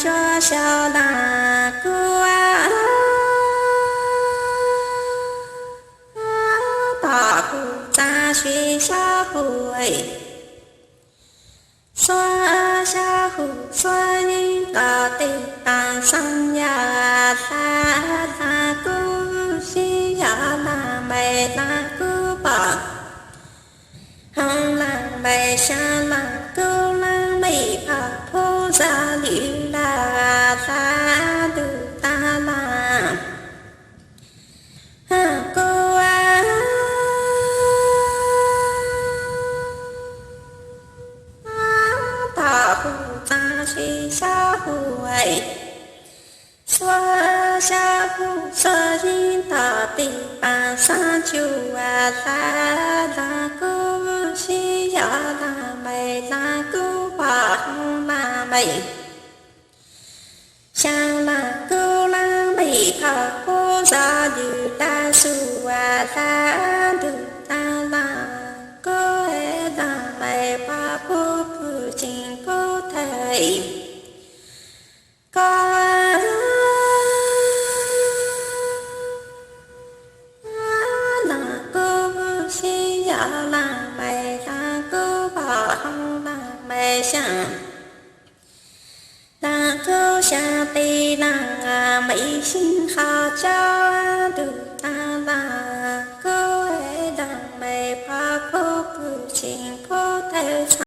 suav xya las kuv, tom kuv txav sib xyob huv, suav xya huv suav yeej tom tij pam xeeb yam hla, hla kuv sib yam las npaim las kuv pom, hoo las npaim xya las kuv las npaim phaj phuv zaj lwm las hla ntuj tas las kuv, tom kuv txav sib xyob huv, suav xya huv suav yeej tom tij pam xeeb tsuj hla, las kuv sib yam las npaim las kuv pom hoo las npaim xya las kuv las npaim phaj phuv zaj lwm las xu hla ntuj tas las kuv las npaim phaj phuv pwm tseem pub thawj koj, las kuv sib yam las npaim las kuv pom hoo las npaim xya las kuv xya tij las npaim sib qho tsaus ntuj tas las kuv las npaim phaj phuv pwm tseem pub thawj